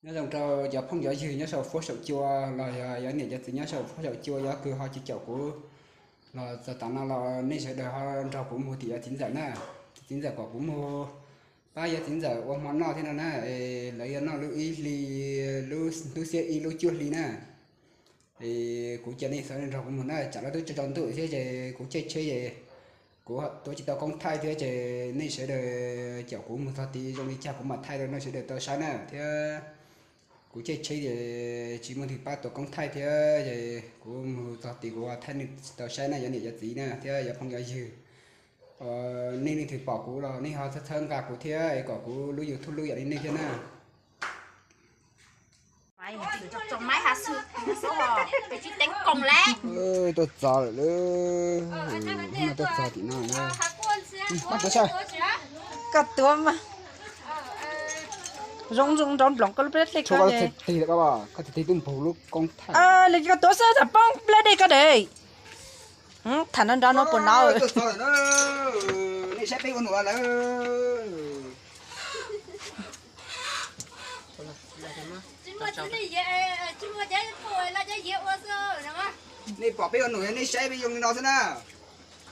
Nyob zoo rau cov phooj cov ywg nyob saum fuab saum cua los yog cov niam cov txiv nyob saum fuab saum cua, yog kws ho tsis caum kuv los txog tav no los nej sawv daws ho nrog kuv mus tim yav txiv ntxawm na. Txiv ntxawm kom kuv mus pab yav txiv ntxawm ua hmo noj thiab no na. Lawv yuav noj lub ib hli, lub xiab ib lub cuaj hli na. Es kuv cia nej sawv daws nrog kuv mus na, tsam no twb tsaus ntuj thiab ces kuv caij tsheb ces kuv tuav tsis tau koob thaij thiab ces nej sawv daws caum kuv mus txog tid zoo li cas kuv mam thaij rau nej sawv daws tau saib na thiab. Kuv caij tsheb ces tsis muaj leej twg pab tuav koob thaij thiab ces kuv mus txog tid kuv thaij nej tau saib na, cov niam cov txiv na thiab cov phooj cov ywg. Nej leej twg pom kuv los nej ho txhawb nqa kuv thiab es kom kuv lub YouTube lub yam li nej thiab na. Tuaj txog lawm, tuaj txog tim no na. Koj tuav mas zoo zoo nrov nploos koj lub plab dej koj. Koj tig tub npog lub koob thaij. Koj tuav xwb tham poob plab dej koj dej. Tham nrov nrov no puas no. Nej saib peb ua num lawm. Nej pom peb ua num nej saib peb zoo li no xwb na.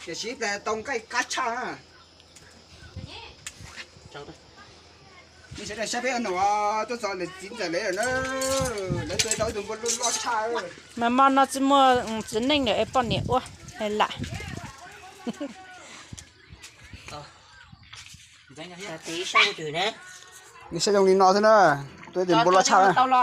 Tiam sis plag tau nqaij qab tshaj na. Nej sawv daws saib peb ua num, tuaj txog lawv txiv ntxawm lawv lawm na. Lawv tua tau ib tug npua loj tshaj. Mas hmo no tsis muaj txiv neej lawm es poj niam ua lam. Nej saib zoo li no xwb na, tua ib tug npua loj tshaj na.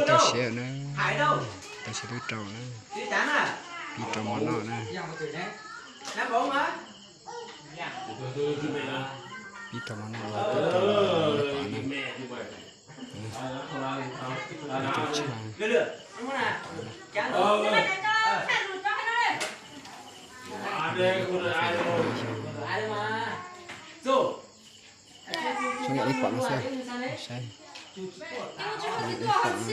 Tau siav na, tau siav twb rau na, pib rau mov noj na. Pib rau mov noj los pib rau na. Pib rau tshaj. Xyov yam li pom no xwb, saib. Xyov yam li pom no.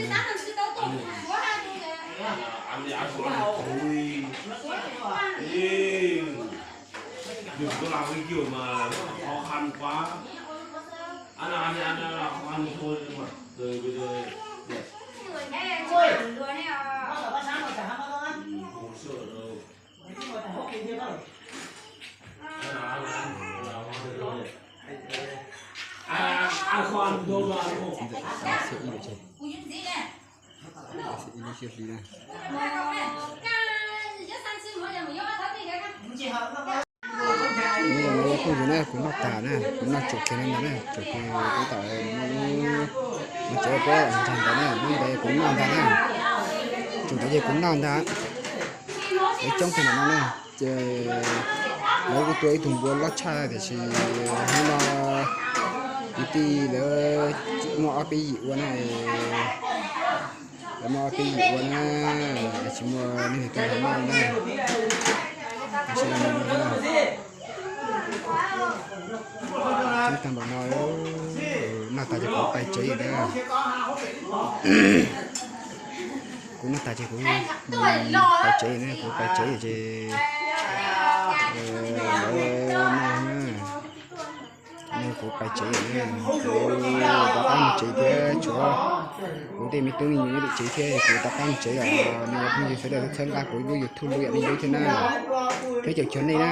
Txiv ntxawm ib lub cuaj hli na. Nyob zoo phooj ywg na, kuv noj tag na, kuv noj tsuam kiag no ntag na, tsuam kiag kuv tam muaj lub, kuv tsev peb ntag ntag na, lub ntawd kuv noj ntag na, tsuam ntawd ces kuv noj ntag. Lawv coob tag npaum no na, ces lawv kuj tua ib tug npua loj tshaj tiam sis hnub no kwv tij lawv muaj ob peb yim ua na, lawv muaj ob peb yim ua na, tsis muaj leej twg tuaj noj na. Coob tag npaum no, noj tag ces kuv pais tsev na. Kuv noj tag ces kuv pais tsev na, kuv pais tsev ces lawv noj na. Kuv pais tsev na, kuv rov qab mus tsev thiab, tshuav kuv tej me tub me nyuam nyob tim tsev thiab, kuv rov qab mus tsev os. Nej cov phooj ywg sawv daws txhawb nqa kuv lub YouTube lub yam li lub thiab na. Peb caum cuag nej na.